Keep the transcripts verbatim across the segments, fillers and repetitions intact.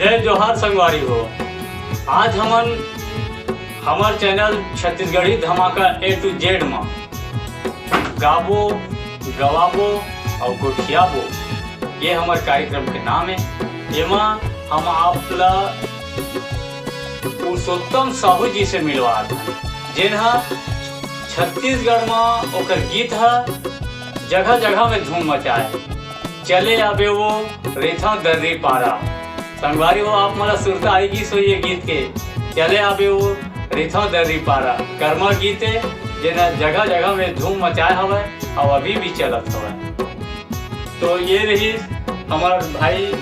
जय जोहार संगवारी हो। आज हमन हमर चैनल छत्तीसगढ़ी धमाका A to Z म गाबो, गवाबो अउ गोठियाबो, ये हमर कार्यक्रम के नाम हे। एमा हम आप ला पुरुषोत्तम साहू जी से मिलवात हन, जेन ह छत्तीसगढ़ म ओकर गीत ह जगह जगह में धूम मचाए। चले आबे वो रेथा दर्री पारा। संगवारी हो, आप मन ला सुरता आइगी सो ये गीत के, चले आबे वो रेथा दर्री पारा। कर्मा गीत हे, जेन ह जगह जगह में धूम मचाए हवय अउ अभी भी चलत हवय। तो ये रही हमर भाई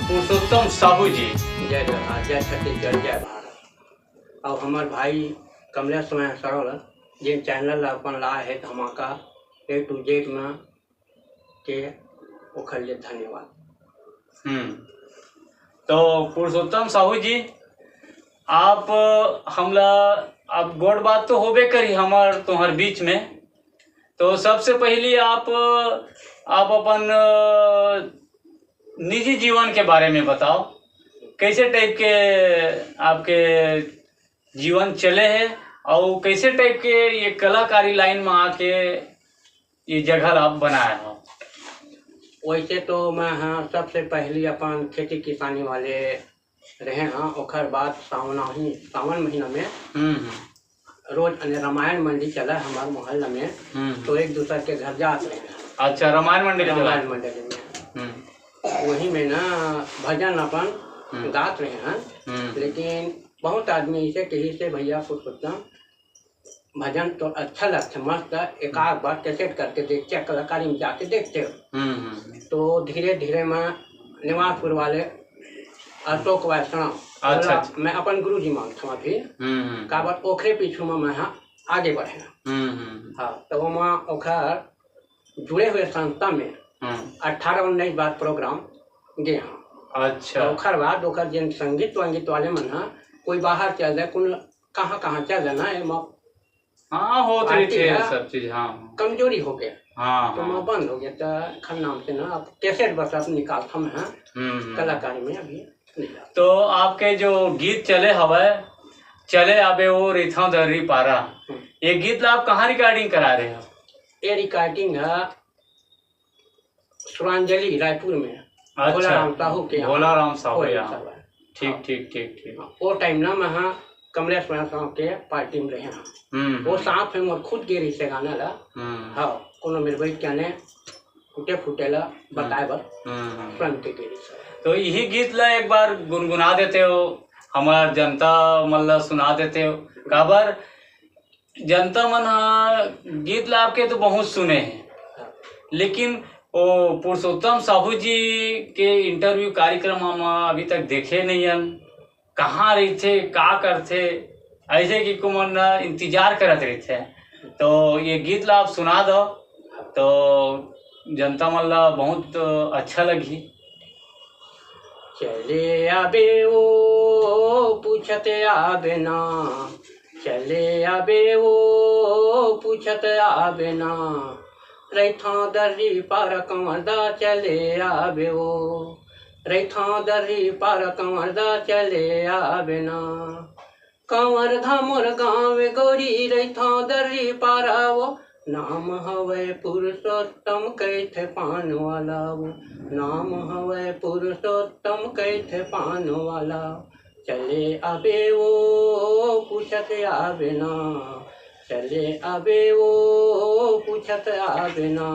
पुरुषोत्तम साहू जी। जय जोहार, जय छत्तीसगढ़, जय भारत। अउ हमर भाई कमलेश सिंह सरोल, जेन चैनल ला अपन लाए हे धमाका A to Z म, के ओखर लिए धन्यवाद। हम्म। तो पुरुषोत्तम साहू जी, आप हमला, अब गोठ बात तो होबे करी हमर तोहर बीच में, तो सबसे पहली आप, आप अपन, अ, निजी जीवन के बारे में बताओ, कैसे टाइप के आपके जीवन चले हे अउ कैसे टाइप के ये कलाकारी लाइन में आके ये जगह ला आप बनाए हो? वैसे तो मैं ह सबसे पहली अपन खेती किसानी वाले रहे हं, ओखर बाद सावना ही, सावन महीना में हम्म, हम्म। रोज अने रामायण मंडी चला हमार मोहल्ला में, हम्म। तो एक दूसर के घर जात रहे हैं। अच्छा, रामायण मंडी चला। रामायण मंडी में। हम्म। वही में ना भजन अपन हम्म। गात रहे हैं, हम्म। लेकिन बहुत आदमी इसे कही से भैया पुरुषोत्तम भजन तो अच्छा लगथे, मस्त, एक आध बार कैसेट करके देखते, कलाकारी में जाके देखते हो। हम्म, हम्म। तो धीरे धीरे मैं निवासपुर वाले अशोक वैष्णव, अच्छा, ओला अच्छा। मैं अपन गुरु जी मानथव अभी। हम्म, हम्म। काबर ओखरे पीछू में मैं हा आगे बढ़े। हम्म, हम्म। हाँ, तो ओमा ओखर जुड़े हुए संस्था में हम्म। अठारह उन्नीस बार प्रोग्राम गे हाँ। अच्छा। तो ओखर बाद ओखर जिन संगीत वंगीत वाले मन हा कोई बाहर चल जाए, कुल कहाँ कहाँ चल जाए ना, एमा हाँ, होत पार्टी रहिथे है, सब चीज, हाँ। कमजोरी हो गया। हाँ, तो हाँ। मैं बंद हो गया, तो खन्नाम से ना अब कैसेट बस अब निकालता मैं, हाँ। हम्म, हम्म। कलाकारी में अभी नहीं जाता। तो आपके जो गीत चले हवय, चले आबे वो रिथाव दर्री पारा, हम्म। ये गीत ला आप कहाँ रिकॉर्डिंग करा रहे हो? ये रिकॉर्डिंग है सुरांजलि रायपुर में, अच्छा, भोला राम साहू के यहाँ। भोला राम साहू भोला यहाँ। साहू है। ठीक, हाँ। ठीक, ठीक, ठीक। हाँ, वो टाइम ना मैं हाँ कमलेश साहू के पार्टी में रहे हाँ। हम्म, वो हम्म। साथ में मोर खुद गे रही से गाना ला। हम्म। हाँ, कोनो मेरे भाई क्या ने टूटे फूटे ला बताए बर हम्म, हम्म। स्वयं के गे रही से। तो यही गीत ला एक बार गुनगुना देते हो, हमार जनता मन ला सुना देते हो, काबर जनता मन ह गीत ला आपके तो बहुत सुने हे, लेकिन ओ पुरुषोत्तम साहू जी के इंटरव्यू कार्यक्रम हम अभी तक देखे नहीं हन। कहाँ रहिथे, का करथे, ऐसे कि कुमन इंतजार करत रहिथे। तो ये गीत ला आप सुना दो, तो जनता मन ला बहुत अच्छा लगही। चले आबे ओ पूछत आबे ना, चले आबे ओ पूछत आबे ना, रैथा दर्री पार कंवर दा चले आबे ओ, रैथा दर्री पार कंवर दा चले आबे ना। कंवर धा मोर गाँव गोरी रैथा दर्री पारा ओ, नाम हवय पुरुषोत्तम कहिथे पान वाला ओ, नाम हवय पुरुषोत्तम कहिथे पान वाला। चले आबे ओ पूछत आबे ना, चले आबे ओ पूछत आबे ना,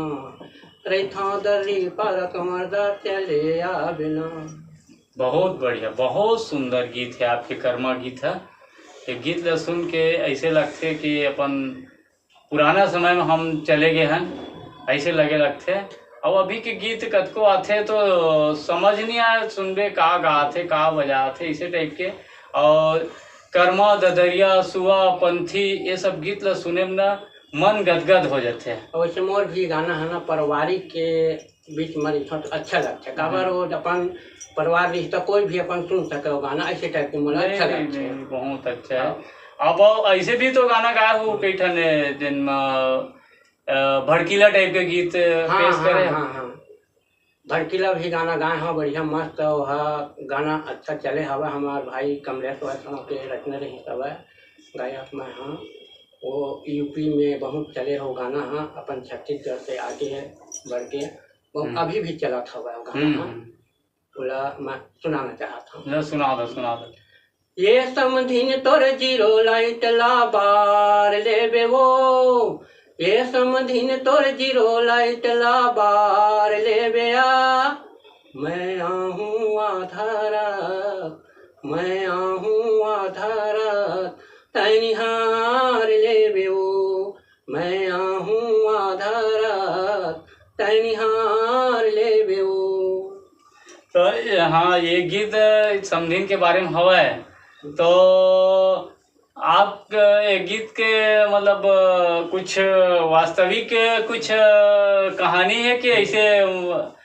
रैथा दर्री पार कंवर दा चले आबे ना। बहुत बढ़िया, बहुत सुंदर गीत है आपके कर्मा गीत है। ये गीत ला सुन के ऐसे लगथे कि अपन पुराना समय में हम चले गए हैं, ऐसे लगे लगथे। अब अभी के गीत कतको आथे तो समझ नहीं आए, सुनबे का गाथे, का बजाथे, इसे टाइप के। और कर्मा, ददरिया, सुआ, पंथी, ये सब गीत ला सुने में ना मन गदगद हो जाथे। वैसे मोर भी गाना है ना पारिवारिक के बीच में रिथों तो अच्छा लगथे, काबर हम्म। वो अपन परिवार रिश्ता कोई भी अपन सुन सके वो गाना, ऐसे टाइप के मोला नहीं, अच्छा नहीं, लगथे। नहीं, बहुत अच्छा है। हाँ। अब ऐसे भी तो गाना गाए हो कई ठन जिन म, अ, भड़कीला टाइप के गीत हाँ, पेश हाँ, करे। हाँ, हाँ। भड़कीला भी गाना गाए हव, बढ़िया मस्त, ओहा गाना अच्छा चले हवय। हमार भाई कमलेश वैष्णव के रचना रहिस हवय, गायक मैं हव। वो यूपी में बहुत चले हो गाना ह, अपन छत्तीसगढ़ से आगे बढ़ के, वो हम्म। अभी भी चलत हवय वो गाना हम्म, ह। हम्म। ओला मैं सुनाना चाहत हव। ला सुना दो, सुना दो। ये समधिन तोर जीरो लाइट ला बार लेबे वो, ये समधिन तोर जीरो लाइट ला बार लेबे आ, मैं आहूँ आधा रात, मैं आहूँ आधा रात, तैं निहार लेबे वो, मैं आहूँ आधा रात, तैं निहार लेबे वो। तो हाँ, ये गीत समधिन के बारे में हवय। तो आप ये गीत के मतलब कुछ वास्तविक कुछ कहानी है कि ऐसे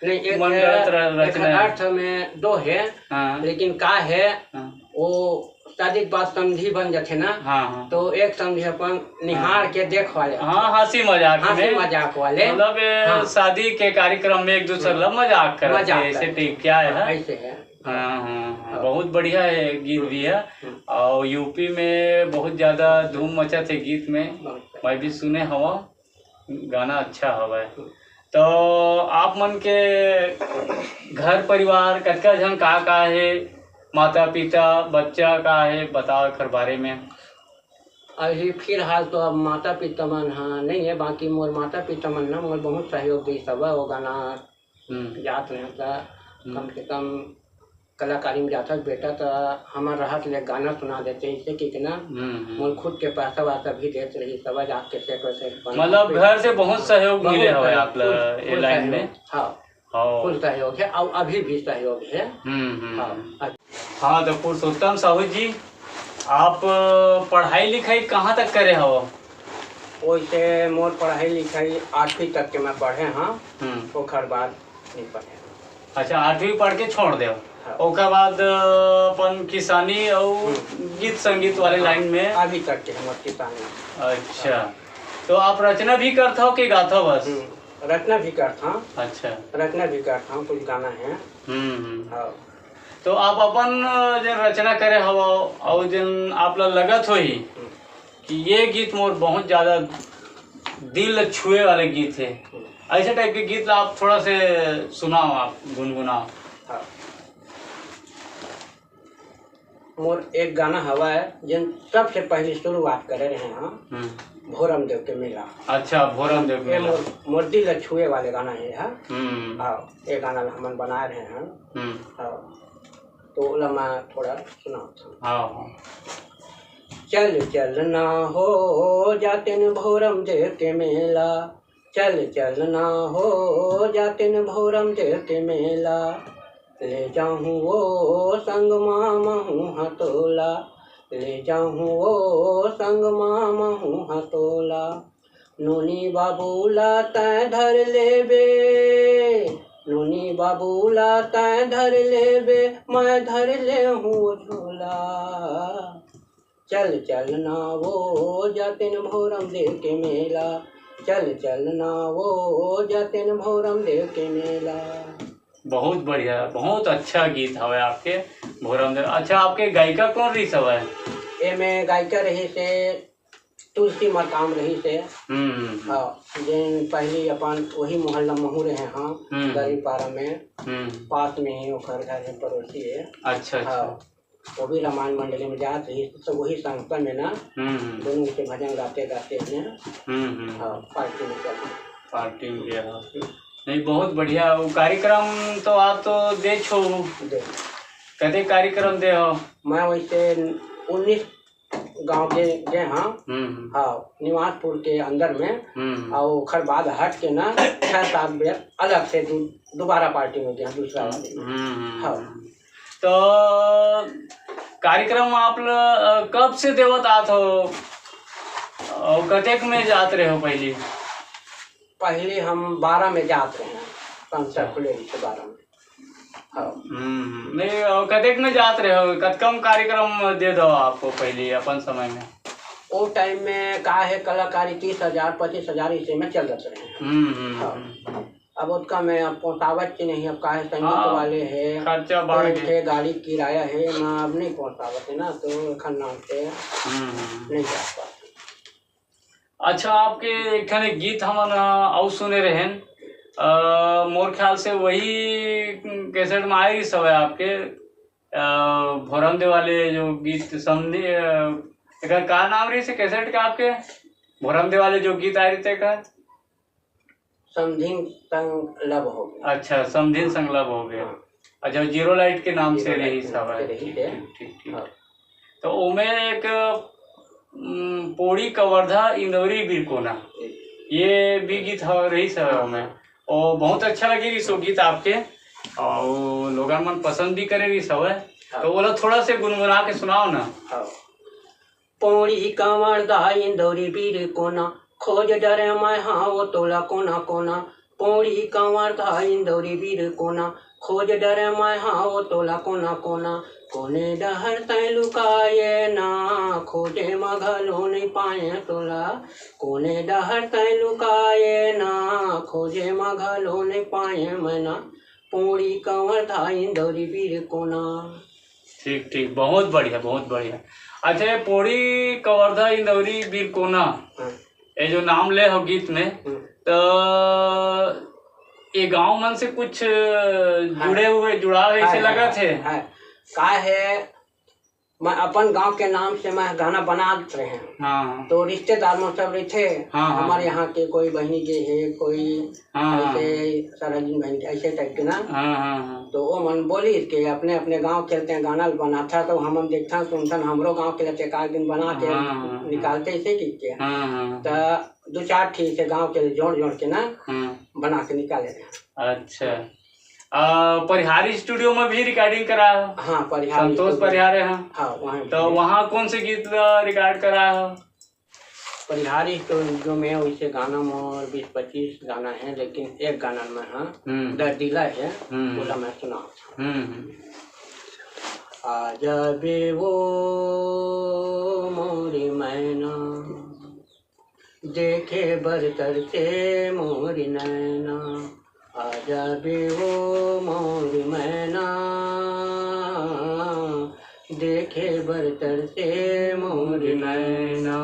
नहीं, एक, मन करत र-, एक रचना है? अर्थ में दो है, हाँ। लेकिन का है, हाँ। वो शादी के बाद समधी बन जाथे ना, हाँ, हाँ। तो एक समधी अपन निहार हाँ। के देख वाले। हाँ, हंसी मजाक हंसी में। मजाक वाले। मतलब, ए, हाँ। शादी के कार्यक्रम में एक दूसरे हम्म। ला मजाक करत मजाक हे, ऐसे करत। ठीक क्या है, हाँ, हाँ? ऐसे है। हाँ, हाँ, हाँ, हाँ। बहुत बढ़िया है, गीत भी है। हम्म। और यूपी में बहुत ज्यादा धूम मचत हे गीत में, बहुत। मैं भी सुने हवा। गाना अच्छा हवय। तो आप मन के घर परिवार कतका झन का का हे, माता पिता, बच्चा का हे, बताओ एखर बारे में। अभी फिलहाल तो अब माता पिता मन ह नहीं है, बाकी मोर माता पिता मन न मोर बहुत सहयोग दे सब वो गाना हम्म। जात रहे त हम्म। कम से कम कलाकारी में जाथस बेटा, त हमर रहत ले गाना सुना देते, इससे कि ना हम्म, हम्म। मोर खुद के पैसा वैसा भी देत रही, सब जाके सेट वैसे बना मतलब देते। घर से बहुत सहयोग बहुत मिले हवय सहयोग, आप ला फुल, ये फुल लाइन में। सहयोग, हाँ, हाँ। फुल सहयोग है और अभी भी सहयोग है। हम्म, हम्म, हाँ, हम्म। अच्छा। हाँ, तो पुरुषोत्तम साहू जी, आप पढ़ाई लिखाई कहाँ तक करे हव? वैसे मोर पढ़ाई लिखाई आठवीं तक के मैं पढ़े हाँ, हम्म। ओकर बाद नहीं पढ़े। अच्छा, आठवीं पढ़ के छोड़ देव। हाँ। ओकर बाद, अ, अपन किसानी अउ हम्म। गीत संगीत वाले हाँ, लाइन में। अभी तक के हमर किसानी। अच्छा। हाँ। तो आप रचना भी करत हव कि गाथव बस? हम्म, रचना भी करत हव। अच्छा। रचना भी करत हव, कुछ गाना है। हम्म, हम्म। हाँ। तो आप अपन, अ, जेन रचना करे हव अउ जेन आप ला लगत होही हम्म। कि ये गीत मोर बहुत ज्यादा दिल छुए वाले गीत हे। हम्म। ऐसे टाइप के गीत ला आप थोड़ा से सुनाओ, आप गुनगुनाओ। हाँ। मोर एक गाना हवा है, जेन सबसे पहली शुरुआत करे रहे हैं, हम्म। भोरम देव के मेला। अच्छा, भोरम देव के ये मेला। मोर, मोर दिल छुए वाले गाना है, हाँ। हम्म। हाँ, ये गाना ला हमन बनाए रहे हैं। हम्म। हाँ। तो ओला मैं थोड़ा सुनावत हूँ। हाँ, हाँ। चल चल ना हो जातिन भोरम देव के मेला, चल चल ना हो जातिन भोरम देव के मेला, ले जाहूँ वो संग मा महूँ हतोला, ले जाहूँ वो संग मा महूँ हतोला। नोनी बाबू ला तैं धर लेबे, नोनी बाबू ला तैं धर लेबे, मैं धर ले हूँ झोला। चल चल ना वो जातिन भोरम देव के मेला, चल चल ना वो जातिन भोरम देव के मेला। बहुत बढ़िया, बहुत अच्छा गीत हवे आपके भोरम देव। अच्छा, आपके गायिका कौन रहिस हवे? एमे गायिका रहिस हे तुलसी मरकाम रहिस हे। हम्म, हम्म, हम्म। हाँ, जेन पहली अपन वही मोहल्ला महू रहे हाँ, हम्म, हम्म। गरीबपारा में, हम्म। पास में ही ओकर घर है, पड़ोसी है। अच्छा, अच्छा। हाँ, वो भी रामायण मंडली में जात रहिस, तो वही संस्था में ना, हम्म, हम्म। दोनों के भजन गाते गाते अपने हम्म, हम्म। हाँ, पार्टी में चल गए। पार्टी में गए हो। नहीं, बहुत बढ़िया। वो कार्यक्रम तो आप तो दे छो। दे। कते कार्यक्रम दे हो? मैं वैसे उन्नीस गांव के गए हाँ। हम्म, हम्म। हाँ, निवासपुर के अंदर में। हम्म, हम्म। और ओखर बाद हट के ना छह सात बेर अलग से दु-, दोबारा पार्टी में गए, दूसरा वाले में। हम्म, हम्म, हाँ। हम्म। तो कार्यक्रम आप ल-, अ, कब से देवत आत हो? और कतेक में जात रहे हो पहली? पहली हम बारह में जात रहे हैं, संस्था अच्छा। खुले रही थी बारह में। हाँ। हम्म, हम्म। नहीं, और कतेक में जात रहे हो? कतकम कार्यक्रम दे दो आपको पहली अपन समय में? वो टाइम में का है, कलाकारी तीस हजार, पच्चीस हजार इसे में चल जाते रहे हैं। हम्म, हम्म, हाँ। हम्म। अब ओतका में अब पहुँचावत के नहीं, अब काहे संगीत हाँ, वाले हे, खर्चा बढ़ तो गे। एक ठे गाड़ी किराया हे, मैं अब नहीं पहुँचावत हे ना, तो एखर नाम से हम्म, हम्म। नहीं जा पात। अच्छा, आपके एक ठन एक गीत हमन, अ, अउ सुने रहेन, अ, मोर ख्याल से वही कैसेट में आए रहिस हवय आपके, अ, भोरम दे वाले जो गीत समधी, अ, एकर का नाम रहिस हे कैसेट का आपके? भोरम दे वाले जो गीत आए रहिस हे एकर? समधिन संग लब हो गे। अच्छा, समधिन संग लब हो गे। हाँ। अच्छा, जीरो लाइट के नाम से जीरो लाइट रहिस के नाम हवय। से रहिस ठीक, हे। ठीक, ठीक, ठीक। हाँ। तो ओमे एक, उम, पोड़ी कवर्धा इंदौरी बीरकोना, जी। ये भी गीत ह-, रहिस हवय हाँ। ओमे। ओ, बहुत अच्छा लगे रहिस वो गीत आपके, अउ लोगन मन पसंद भी करे रहिस हवय। हाँ। तो ओला थोड़ा से गुनगुना के सुनाओ ना। हाँ। पोड़ी कवर्धा इंदौरी बीरकोना, खोज डरे मैं हँव तोला कोना कोना। पोड़ी कवर्धा इंदौरी बीरकोना, खोज डरे मैं हँव तोला कोना कोना। कोने डहर तैं लुकाए ना, खोजे म घलो नइ पाए तोला। कोने डहर तैं लुकाए ना, खोजे म घलो नइ पाए मैं ना। पोड़ी कवर्धा इंदौरी बीरकोना। ठीक, ठीक, बहुत बढ़िया, बहुत बढ़िया। अच्छा, ये पोड़ी कवर्धा इंदौरी बीरकोना, हाँ। ये जो नाम ले हो गीत में, हम्म। तो ये गांव मन से कुछ हाँ। जुड़े हुए, जुड़ाव ऐसे हाँ, हाँ, लगत हे। हाँ। का हे, मैं अपन गांव के नाम से मैं गाना बनात रहें। हाँ। तो रिश्तेदार मन सब रहिथे, हाँ, हाँ। हमारे यहाँ के कोई बहिनी के हे, कोई हाँ, हाँ। ऐसे सरजन बहिनी के, ऐसे टाइप के ना। हाँ, हाँ, हाँ। तो वो मन बोलिस के अपने, अपने गांव के तें गाना ल बनाथा, तो हमन देखथन, सुनथन, हमरो गांव के ल एकाध दिन बना के हाँ, हाँ, हाँ। निकालते ऐसे कहिके। हाँ, हाँ, हाँ। त दू चार ठी से गांव के जोड़, जोड़ के ना हाँ। बना के निकाले रहे। अच्छा। आ, परिहारी स्टूडियो में भी रिकॉर्डिंग करा हो? हाँ, परिहारी संतोष स्टूडियो। परिहारे, हाँ। हाँ, वहाँ तो भी। वहाँ कौन से गीत, आ, रिकॉर्ड करा हो? परिहारी स्टूडियो में वैसे गाना मोर बीस पच्चीस गाना हे, लेकिन एक गाना में, हाँ, हम्म। दर्दीला हे, हम्म। ओला मैं सुनावत हँव। हम्म, हम्म। आ जाबे वो मोरी मैना, देखे बर तरसे मोरी नैना। आ जाबे वो मोरी मैना, देखे बर तरसे मोरी नैना।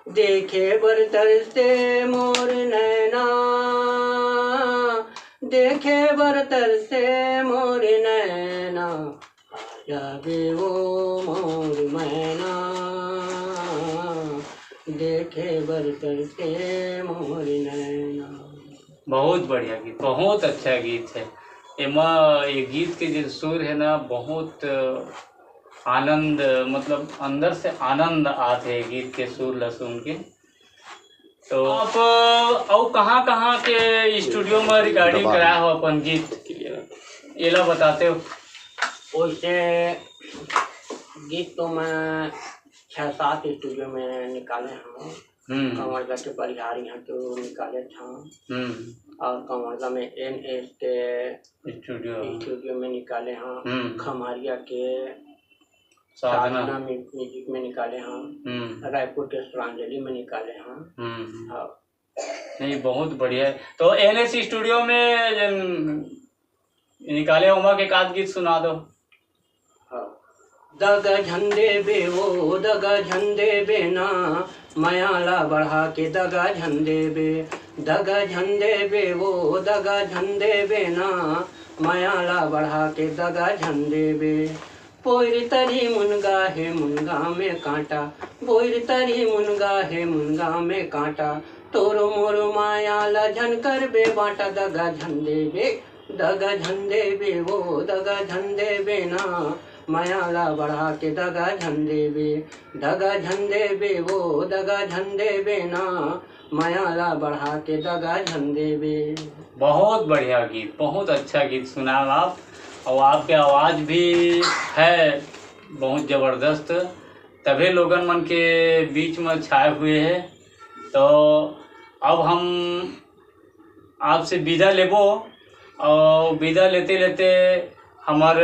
देखे बर तरसे मोरी नैना, देखे बर तरसे मोरी नैना। आ जाबे वो मोर मैना, देखे बर तरसे मोर नैना। बहुत बढ़िया गीत, बहुत अच्छा गीत हे। एमा, ये गीत के जो सुर हे ना, बहुत आनंद, मतलब अंदर से आनंद आत हे गीत के सुर ला सुन के। तो आप अउ कहाँ-कहाँ के स्टूडियो में रिकॉर्डिंग कराए हो अपन गीत? एला बताते हो। वैसे गीत तो मैं छह सात स्टूडियो में निकाले हँव। हम्म। कंवरदा के परिहारी यहाँ तो निकाले था। हम्म। और कंवरदा में एन एस के स्टूडियो। स्टूडियो में निकाले हँव। हम्म। खम्हरिया के साधना। साधना म्यू-, म्यूजिक में निकाले हँव। हम्म। रायपुर के श्रद्धांजलि में निकाले हँव। हम्म। हाँ। नहीं, बहुत बढ़िया हे। तो एन एस स्टूडियो में जन निकाले, ओमा के एकाध गीत सुना दो। हाँ। दगा झन देबे वो, दगा झन देबे ना, मया ला बढ़ा के दगा झन देबे। दगा झन देबे वो, दगा झन देबे ना, मया ला बढ़ा के दगा झन देबे। बोइर तरी मुनगा हे मुनगा में कांटा, बोइर तरी मुनगा हे मुनगा में कांटा, तोरो मोरो माया ला झन करबे बांटा, दगा झन देबे, दगा झन देबे वो, दगा झन देबे ना, माया ला बढ़ा के दगा झन देबे, दगा झन देबे वो, दगा झन देबे ना, माया ला बढ़ा के दगा झन देबे। बहुत बढ़िया गीत, बहुत अच्छा गीत सुनाए आप, और आपके आवाज़ भी है बहुत ज़बरदस्त, तभे लोगन मन के बीच में छाए हुए हे। तो अब हम आपसे विदा लेबो, और विदा लेते लेते हमर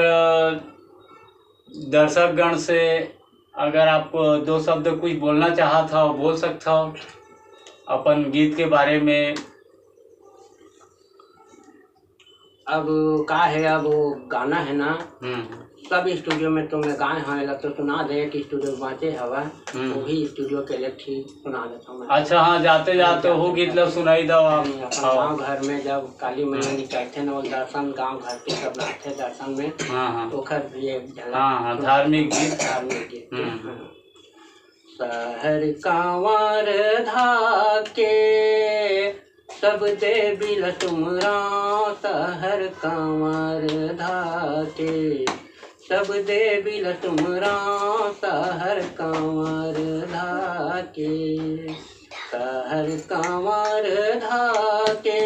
दर्शकगण से अगर आप दो शब्द कुछ बोलना चाहत हव, बोल सकत हव अपन गीत के बारे में। अब का हे, अब वो गाना हे ना, हम्म सब स्टूडियो में तो मैं गाए हँव, एला तो सुना दे कि स्टूडियो बाँचे हवय, हम्म। वही स्टूडियो के लिए ठीक सुना देता हूँ मैं। अच्छा, हाँ, जाते जाते वो गीत ला सुनाई दो आप। अपन हाँ। गाँव घर में जब काली मैया निकलथे ना, वो दर्शन गाँव घर के सब आथे दर्शन में, हाँ हाँ ओखर भी एक झलक। हाँ हाँ, धार्मिक गीत। धार्मिक गीत। हम्म। हाँ। सहर कांवर धाके सब देवी ल सुमरा, सहर कांवर धाके सब देवी ल सुमरा, सहर कांवर धाके, सहर कांवर धाके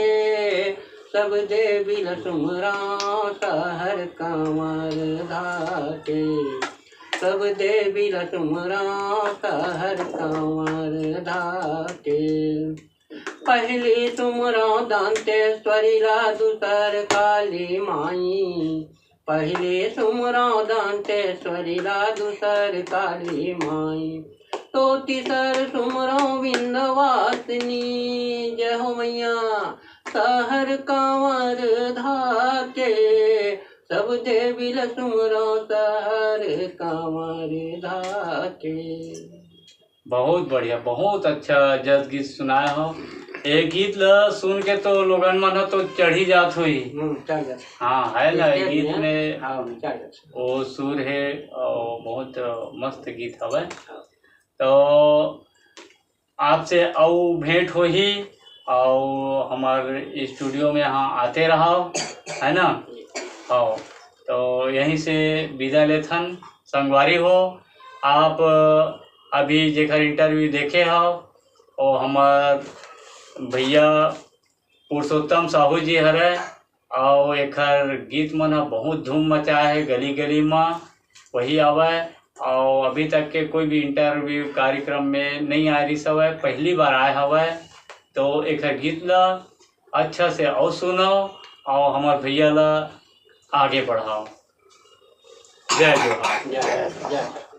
सब देवी ल सुमरा, सहर कांवर धाके सब देवी ल सुमरा, सहर कांवर धाके। पहली सुमरा दंतेश्वरी ला, दूसर काली माई। पहली सुमरा दंतेश्वरी ला, दूसर काली माई। तो तीसर सुमरा विंध्यवासिनी, जय हो मैया। सहर कांवर धाके सब देवी ल सुमरा, सहर कांवर धाके। बहुत बढ़िया, बहुत अच्छा जस गीत सुनाए हो। ये गीत ल सुन के तो लोगन मन ह तो चढ़ी जात होही। हम्म, चढ़ जात। हाँ, है ना, ये स्टेज गीत में, में हाँ, चढ़ जात। वो सुर है और बहुत मस्त गीत हवय। हाँ। तो आपसे अउ भेंट होही, अउ हमर स्टूडियो में यहाँ आते रहो, है ना? हाँ, तो यहीं से विदा लेथन संगवारी हो। आप अभी जेकर इंटरव्यू देखे हो, वो हमर भैया पुरुषोत्तम साहू जी हरे, अउ एखर गीत मन ह बहुत धूम मचाए हे गली गली म, वही आवय। अउ अभी तक के कोई भी इंटरव्यू कार्यक्रम में नहीं आए रिस हवय, पहली बार आए हवय। तो एखर गीत ला अच्छा से अउ सुनव, अउ हमर भैया ला आगे बढ़ाव। जय जोहार। जय, जय।